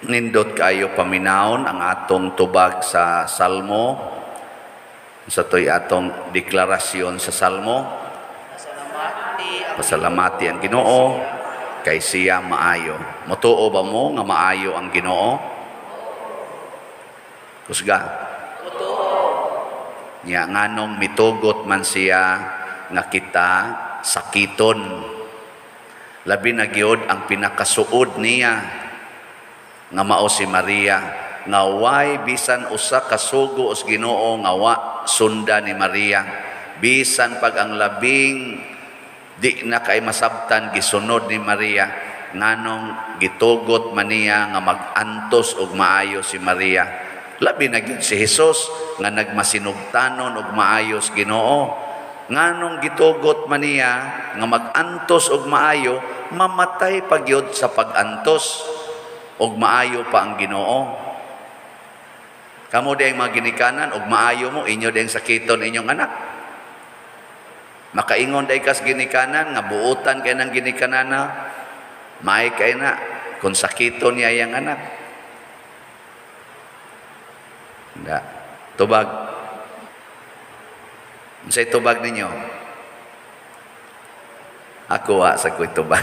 Nindot kayo paminawon ang atong tubag sa Salmo. Sa to'y atong deklarasyon sa Salmo. Pasalamati ang Ginoo kay siya maayo. Motuo ba mo nga maayo ang Ginoo? Kusga. Nya nganong mitugot man siya nga kita sakiton? Labi na gyud ang pinakasuod niya nga mao si Maria, nga way bisan usa ka sugo sa Ginoo nga wa sunda ni Maria. Bisan pag ang labing di na kay masabtan, gisunod ni Maria. Nganong gitugot man niya nga mag-antos og maayo si Maria? Labi na gyud si Hesus nga nagmasinugtanon og maayo sa Ginoo. Nganong gitugot man niya nga mag-antos og maayo, mamatay pa gyud sa pag-antos og maayo pa ang Ginoo? Kamo di ang mga ginikanan og maayo mo, inyo di ang sakiton inyong anak. Makaingon day kas ginikanan nga buotan kay nang ginikanana, maay kay na kung sakiton niya iyang anak. Da. Tubag. Unsay tubag ninyo? Ako wa sa ko'y tubag.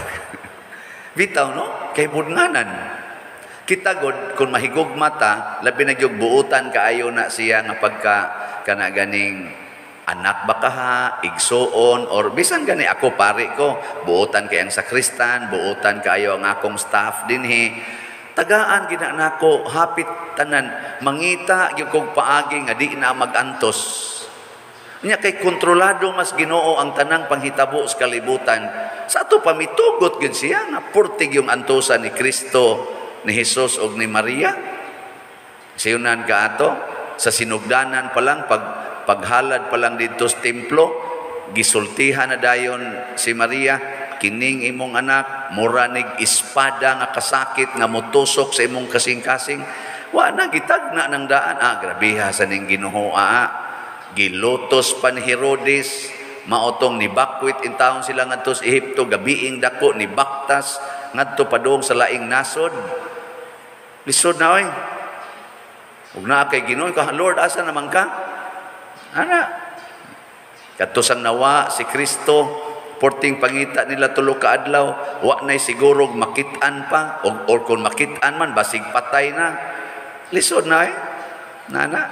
Bitaw no, kay budnganan. Kita god kung mahigugma ta, labi na gyud buotan kaayo na siya nga pagka kana ganing anak ba kaha, igsuon, or bisan gani ako pare ko, buotan kay ang sakristan, buotan kaayo ang akong staff dinhi. Tagaan gina nako hapit tanan, mangita gyud kog paagi nga di na magantos. Nya kay kontrolado mas Ginoo ang tanang panghitabo sa kalibutan. Sa ato pa mitugot gyud siya nga purtig yung antosan ni Kristo, ni Jesus og ni Maria. Siyunan ka ato sa sinugdanan pa lang, paghalad pa lang didto sa templo, gisultihan na dayon si Maria, "Kining imong anak mura nig espada nga kasakit nga motusok sa imong kasing-kasing." Wa na gitagna ng daan. Ah, grabeha sa ning Ginoo aa. Gilutos pa ni Herodes, maotong ni bakwit in taon sila ngadto sa Ehipto, gabiing dako ni baktas ngadto padung sa laing nasod. Lisod na oy. Ug naa kay Ginoo ka, "Lord, asa naman ka?" Ana. Kadto sang nawa si Kristo, porting pangita nila 3 ka adlaw, wa nay siguro makit-an pa og or kung makit-an man basig patay na. Lisod na eh. Nana.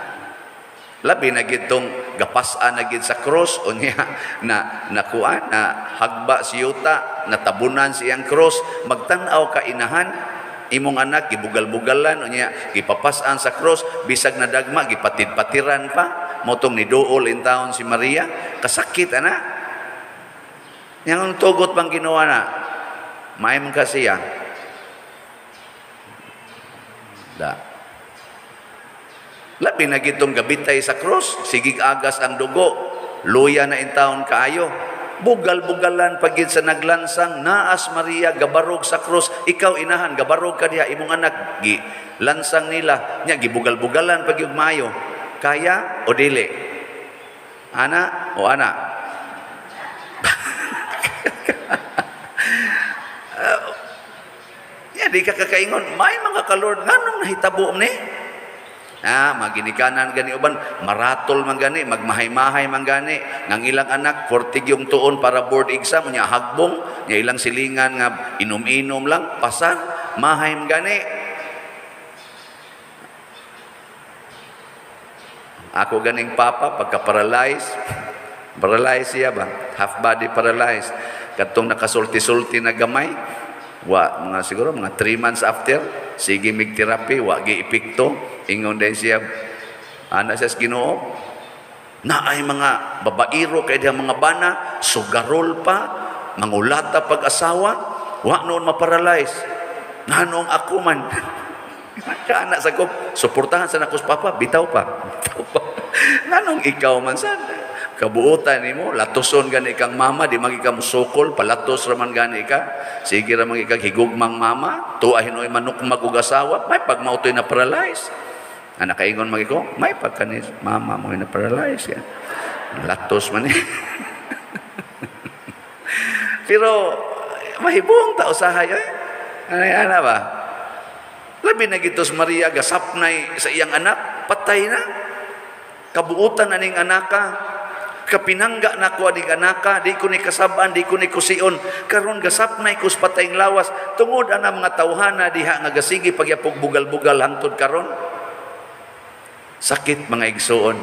Labi na gid tong gapas-an na gid sa cross unya na nakuan na hagba si yuta, natabunan siyang cross. Magtan-aw ka inahan, imong anak gibugal-bugalan, unya gipapas-an sa cross, bisag nadagma gipatid-patiran pa, motong niduol in taon si Maria. Kasakit ana. Yang tugot bang ginawa na may man ka siya da. Labi na gitong gabitay sa cross, sigig agas ang dugo, luya na in taon kaayo. Bugal-bugalan pagid sa naglansang, naas Maria gabarog sa cross, ikaw inahan gabarog ka diha imong anak gi lansang nila, nya gibugal-bugalan pag yung maayo. Kaya o dili? Ana o ana? Ya di ka kakaingon, may mga ka Lord nganong nahitabo ni? Ah, maginikanan gani uban, maratol man gani, magmahay-mahay man gani, nang ilang anak 40 yung tuon para board exam nya hagbong, nya ilang silingan nga inom-inom lang, pasar, mahay man gani. Ako ganing papa pagka paralyze, paralyze siya ba? Half body paralyzed. Katong nakasulti-sulti na gamay, wa mga siguro mga 3 months after, sige mig therapy, wa gi epekto. Ingon din siya, ana siya sa Ginoo, naay mga babairo kay diha mga bana, sugarol pa, mangulata pag-asawa, wa noon maparalyze. Nganong ako man? Kaana sa ko, suportahan sa nakos papa, bitaw pa. Bitaw pa. Nganong ikaw man sad? Kabuotan nimo, latuson gani kang mama, di magi ka musukol, palatos ra man gani ka. Sige ra man ka higugmang mama, tuwa hinoy manukmag og asawa, may pagmautoy na paralyze. Ana kaingon magi ko, may pagkanis mama mo na paralyze ya. Latos man eh. Pero mahibong ta usahay eh. Ana ba? Labi na gito si Maria gasapnay sa iyang anak, patay na. Kabuutan aning anaka, kapinangga na ko aning anaka, di ko ni kasab-an, di ko ni kusion. Karon gasapnay ko sa patayng lawas, tungod ana mga tawhana diha nga gasigi pagyapog bugal-bugal hangtod karon. Sakit, mga igsuon.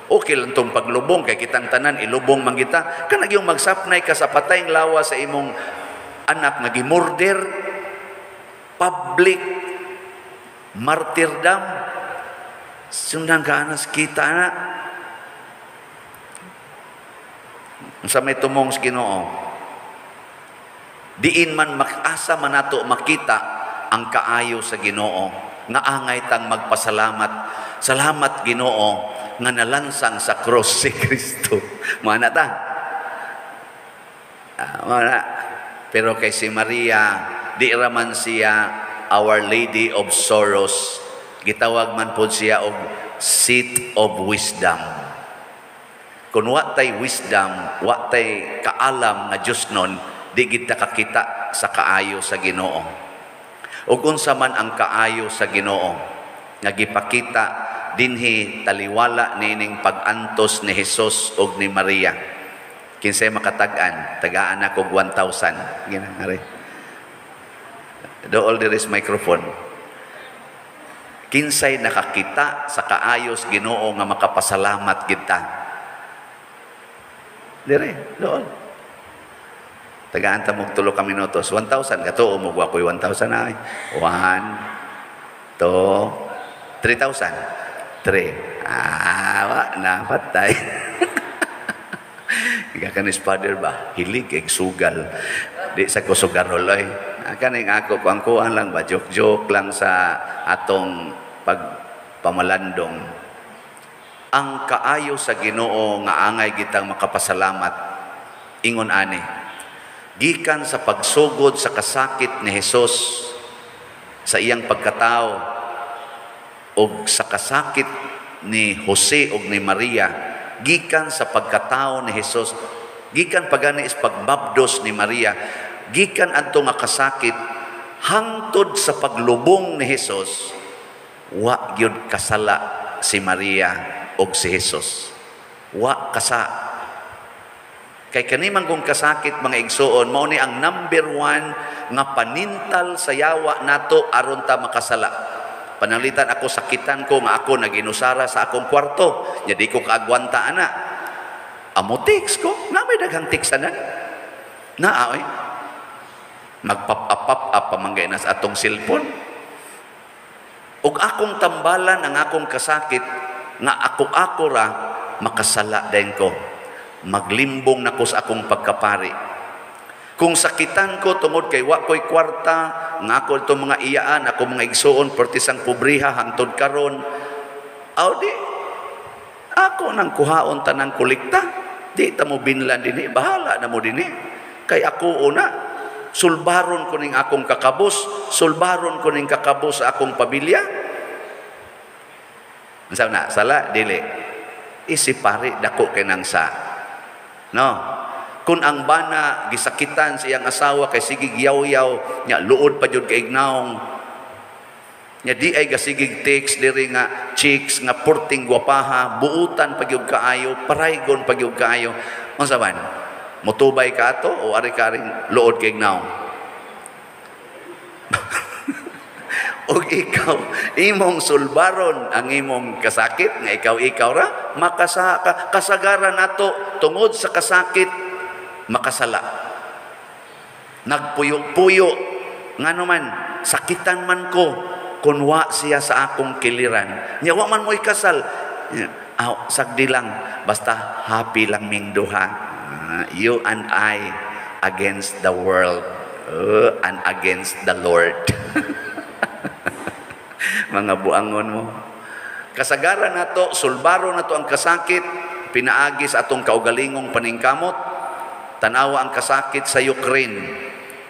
Okay lang tong paglubong kay kitang tanan ilubong man kita. Kanang yung magsapnay ka sa patayng lawas sa imong anak nga gimurder, public martyrdom. Sundan ka anas kita na. Sa may tumong sa Ginoo, diin man makasa man nato makita ang kaayo sa Ginoo, nga angay tang magpasalamat. Salamat Ginoo nga nalansang sa cross si Kristo. Mana ta? Mana. Pero kay si Maria, di raman siya Our Lady of Sorrows. Gitawag man pod siya og Seat of Wisdom. Kung wa tay wisdom, wa tay kaalam nga Diyos nun, di gid ta kakita sa kaayo sa Ginoo. Ug unsa man ang kaayo sa Ginoo nga gipakita dinhi taliwala nining pag-antos ni Jesus ug ni Maria. Kinsay makatag-an, tagaan ako og 1,000. Ginangari. Dool there is microphone. Kinsay nakakita sa kaayos Ginoo nga makapasalamat kita. Dire, dool. Tagaan ta mog 3 ka minutos. 1,000 katuo mo wa koy 1,000 ay. 1, 2, 3,000. 3. Ah, wa na patay. Ika kanis father ba? Hilig kay sugal. Di sa ko sugarol oy. Kaning ako kuang-kuan lang ba, joke-joke lang sa atong pagpamalandong. Ang kaayo sa Ginoo nga angay gitang makapasalamat ingon ani, gikan sa pagsugod sa kasakit ni Hesus sa iyang pagkatao og sa kasakit ni Jose og ni Maria, gikan sa pagkatao ni Hesus, gikan pagani is pagbabdos ni Maria, gikan adto nga kasakit hangtod sa paglubong ni Hesus, wa gyud kasala si Maria og si Jesus. Wa kasa. Kay kani man kung kasakit, mga igsuon, mao ni ang number 1 nga panintal sa yawa nato aron ta makasala. Pananglitan ako sakitan ko nga ako naginusara sa akong kwarto, nya di ko kaagwanta ana. Amo text ko, na may daghang text anan. Naa oy. Magpap-up up pa man gay na sa atong cellphone. Ug akong tambalan ang akong kasakit nga ako-ako ra makasala din ko. Maglimbong nako sa akong pagkapari. Kung sakitan ko tungod kay wa ko'y kwarta, nga ako itong mga iyaan, ako mga igsuon, pertisang pobriha hangtod karon, aw di, ako nang kuhaon tanang kolekta. Di ta mo binlan dinhi, bahala na mo dinhi. Kay ako una, sulbaron ko ning akong kakabos, sulbaron ko ning kakabos sa akong pamilya. Unsa na? Sala dili. Isipari dako kay nang sa. No. Kung ang bana gisakitan sa iyang asawa kay sige yaw-yaw nya luod pa jud kay ignaong. Nya di ay gasigig text diri nga chicks nga porting gwapaha, buutan pa gyud kaayo, paraygon pa gyud kaayo. Unsa man? Motubay ka ato o ari ka ring luod kay ignaong? Og ikaw, imong sulbaron ang imong kasakit nga ikaw-ikaw ra, kasagaran nato tungod sa kasakit makasala. Nagpuyo-puyo ngano man sakitan man ko kun wa siya sa akong kiliran. Nya wa man mo'y kasal. Aw, sagdi lang basta happy lang ming duha. You and I against the world and against the Lord. Mga buangon mo. Kasagaran nato, sulbaro nato ang kasakit, pinaagi sa atong kaugalingong paningkamot. Tanawa ang kasakit sa Ukraine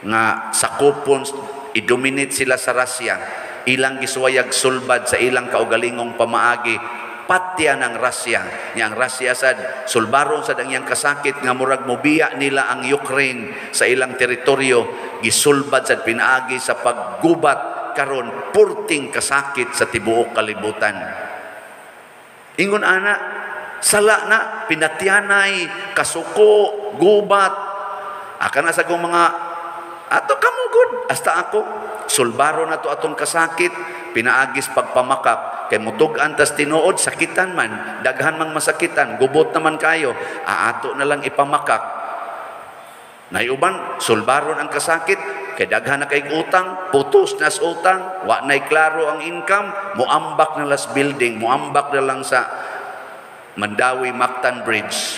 nga sakupon, i-dominate sila sa Russia. Ilang gisuwayag sulbad sa ilang kaugalingong pamaagi, patya ng Russia. Nya ang Russia sad sulbaron sad ang iyang kasakit nga murag mobiya nila ang Ukraine sa ilang teritoryo, gisulbad sad pinaagi sa paggubat karon purting kasakit sa tibuok kalibutan. Ingon ana, sala na pinatyanay, kasuko, gubat. Aka na sa kong mga ato kamugod, hasta ako sulbaro na to atong kasakit pinaagis pagpamakak kay mutug-an tas tinuod sakitan man, daghan mang masakitan, gubot naman kayo, aato na lang ipamakak. Nayuban sulbaron ang kasakit kay daghan na kay utang, putos na sa utang, wa nay klaro ang income, muambak na las building, muambak na lang sa Mandawi Mactan Bridge.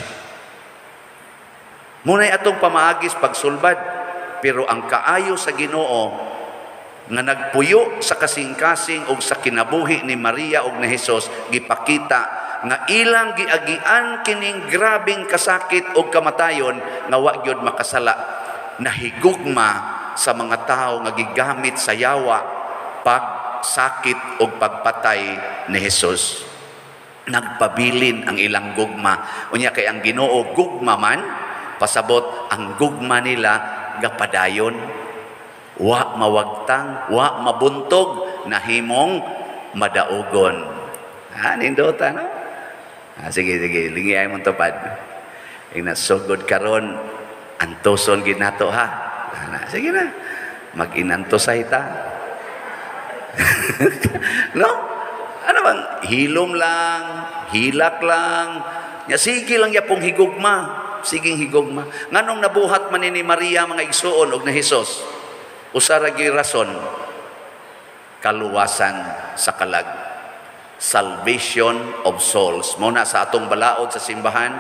Munay atong pamaagis pagsulbad, pero ang kaayo sa Ginoo nga nagpuyo sa kasing-kasing og sa kinabuhi ni Maria og ni Jesus, gipakita nga ilang giagian kining grabeng kasakit og kamatayon nga wa gyud makasala, nahigugma sa mga tawo nga gigamit sa yawa pagsakit og pagpatay ni Jesus. Nagpabilin ang ilang gugma. Unya kay ang Ginoo gugma man, pasabot ang gugma nila gapadayon, wa mawagtang, wa mabuntog, nahimong madaugon. Ha, nindota no? Ha, sige, sige, lingi ay mong tupad. Ing nasugod karon, antoson gid nato ha. Ha, sige na, mag-inantosay ta. No? Ano bang, hilom lang, hilak lang, ya, sige lang yapong higugma. Siging higugma. Nganong nabuhat man ni Maria mga igsuon og ni Jesus? Usa ra gyud rason, kaluwasan sa kalag. Salvation of souls. Mao na sa atong balaod sa simbahan,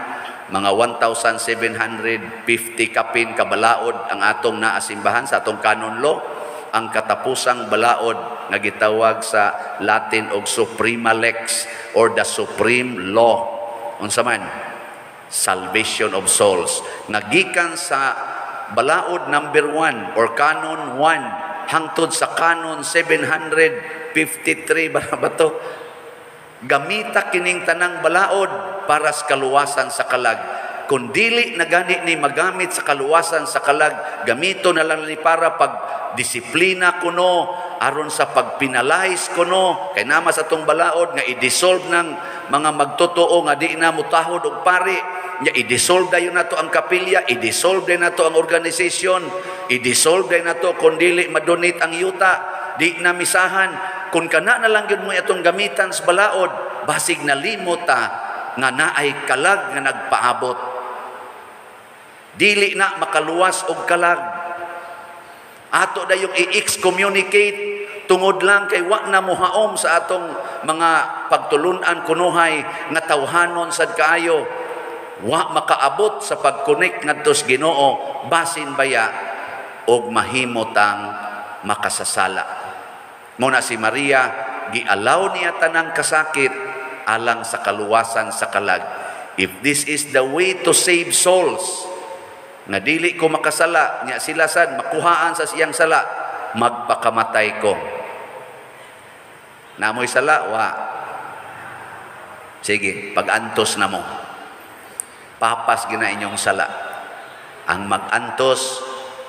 mga 1,750 kapin ka balaod ang atong naa simbahan sa atong canon law. Ang katapusang balaod nga gitawag sa Latin og suprema lex or the supreme law. Unsa man? Salvation of souls. Nagikan sa balaod number 1 or canon 1 hangtod sa canon 753 ba ba to? Gamita kining tanang balaod para sa kaluwasan sa kalag. Kung dili na gani ni magamit sa kaluwasan sa kalag, gamito na lang ni para pag disiplina kuno, aron sa pagpenalize kuno, kay nama sa atong balaod nga i-dissolve ng mga magtotoo nga di na mutahod og pari, nya i-dissolve dayon nato ang kapilya, i-dissolve dayon nato ang organisasyon, i-dissolve dayon nato kung dili madonate ang yuta, di na misahan. Kung kana na lang gyud mo atong gamitan sa balaod, basig nalimot ta nga naay kalag nga nagpaabot. Dili na makaluwas og kalag. Ato dayong i-excommunicate tungod lang kay wa na mohaom sa atong mga pagtulunan kunuhay nga tawhanon sad kaayo. Wa makaabot sa pag-connect ngadto sa Ginoo, basin baya og mahimotang makasasala. Mao na si Maria gialaw niya tanang kasakit alang sa kaluwasan sa kalag. If this is the way to save souls, nga dili ko makasala, nya sila sad makuhaan sa siyang sala, magpakamatay ko. Namoy sala, wa. Sige, pag-antos na mo. Papas gina inyong sala. Ang mag-antos,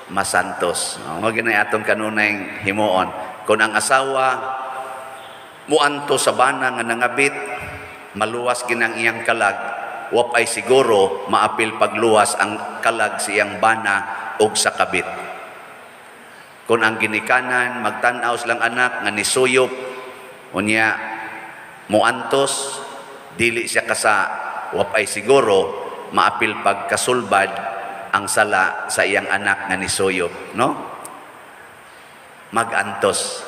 masantos. Mao gina atong kanunay himuon. Kung ang asawa muanto sa bana nga nangabit, maluwas ginang iyang kalag, wap ay siguro maapil pagluwas ang kalag sa iyang bana og sa kabit. Kung ang ginikanan magtan-aw silang anak nga nisuyop, unya muantos, dili siya kasa, wap ay siguro maapil pagkasulbad ang sala sa iyang anak nga nisuyop, no? Magantos.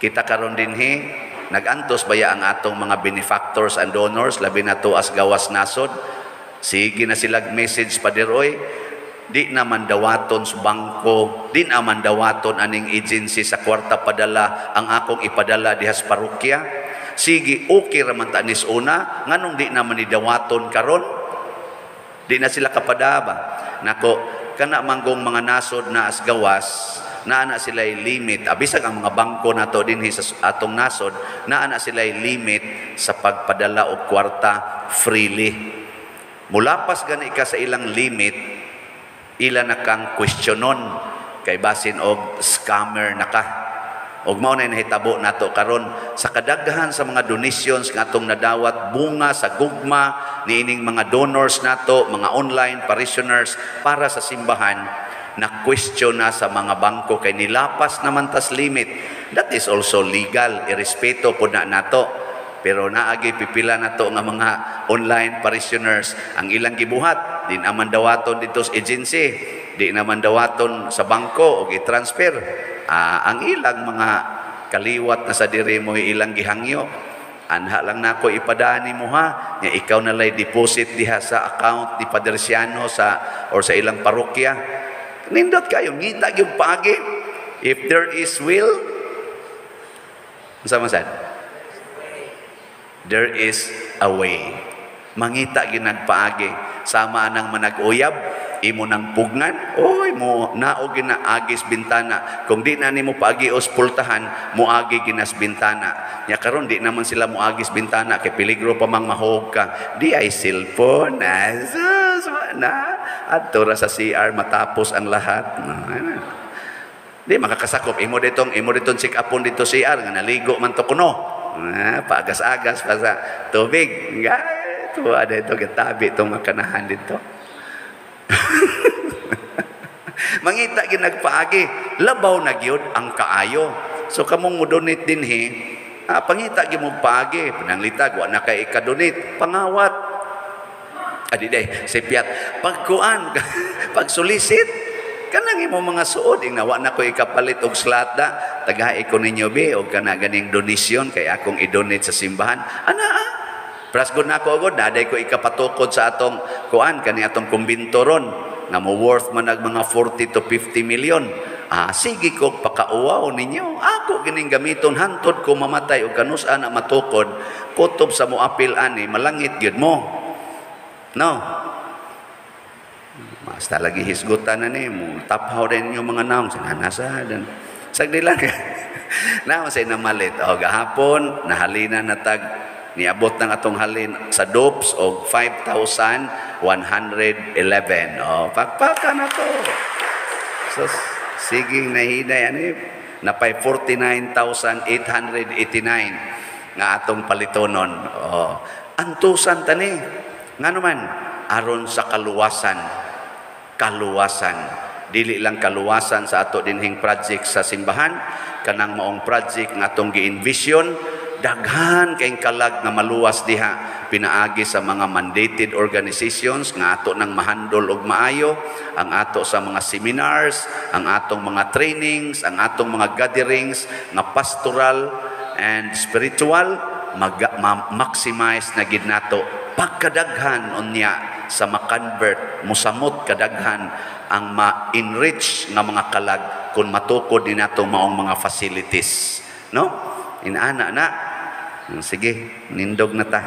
Kita karon dinhi, nagantos baya ang atong mga benefactors and donors, labi na to as gawas nasod. Sige na silag message paderoy, di na man dawaton sa bangko, di na man dawaton aning agency sa kwarta padala ang akong ipadala diha sa parokya. Sige, okay ra man ta nis una, nganong di na man ni dawaton karon? Di na sila kapadaba. Nako, kana manggong mga nasod na as gawas, naa na sila'y limit. Abisag ang mga bangko nato dinhi sa atong nasod, naa na sila'y limit sa pagpadala og kwarta freely. Mulapas gani ka sa ilang limit, ila na kang questionon kay basin og scammer na ka. Ug mao na nahitabo nato karon sa kadaghan sa mga donations nga atong nadawat, bunga sa gugma niining mga donors nato, mga online parishioners para sa simbahan, na question na sa mga bangko kay nilapas naman tas limit. That is also legal, irespeto po na nato. Pero naagi pipila nato nga mga online parishioners, ang ilang gibuhat, di naman dawaton dito sa agency, di naman dawaton sa bangko og i-transfer. Ang ilang mga kaliwat na sa diri mo ilang gihangyo. Anha lang nako ipadani mo ha, nga ikaw na lay deposit diha sa account ni Padre Siano sa or sa ilang parokya. Nindot kayo, ngita gyud paagi. If there is will, unsa man sad? There is a way. Mangita ginagpaagi. Sama anang manag-uyab, imo nang pugnan, oy mo naog ginaagis bintana. Kung di na nimo paagios pultahan, moagi ginas bintana. Nya karon di naman sila moagis bintana kay peligro pa mang mahog ka. Di ay cellphone, sus, na adto ra sa CR matapos ang lahat. Na, di makakasakop imo ditong check upon dito CR nga naligo man to kuno. Ah, paagas-agas pa sa tubig. Nga, ito, ada ito, gatabi itong makanahan dito. Mangita ginagpaagi, labaw na gyud ang kaayo. So kamong mo donate dinhi, pangita gyud mo paagi, pananglitag wa na kay ika-donate, pangawat. Adi day, sipiat pagkuan, pagsulisit kanang imo mga suod ing nawa na ko ikapalit og slata, tagahi ko ninyo be og kana ganing donation kay akong i-donate sa simbahan. Ana ah. Prasgod na ako agad, naday ko ikapatukod sa atong kuan kani atong kumbinto ron nga mo worth man nag mga 40 to 50 million. Sige ko pakauwaw ninyo. Ako gining gamiton hantod ko mamatay og kanus-a na matukod kutob sa moapil ani malangit gyud mo. No. Basta lagi hisgutan na ni mo taphaw din yung mga naong sinanasa dan sagdi lang. Naon say namalit o gahapon nahalina na tag niabot ng atong halin sa dopes og 5,111. O pakpaka na to. So sige nahiday ani napay 49,889 nga atong palitonon. O antusan tani ngano man aron sa kaluwasan. Kaluwasan. Dili lang kaluwasan sa ato dinhing project sa simbahan, kanang maong project nga atong gi-envision, daghan kayong kalag nga maluwas diha pinaagi sa mga mandated organizations nga ato nang mahandol og maayo, ang ato sa mga seminars, ang atong mga trainings, ang atong mga gatherings nga pastoral and spiritual, maximize na gid nato pagkadaghan unya sa makonvert, musamot kadaghan ang ma-enrich nga mga kalag kung matukod din nato maong mga facilities. No? Inaana na. Sige, nindog na ta.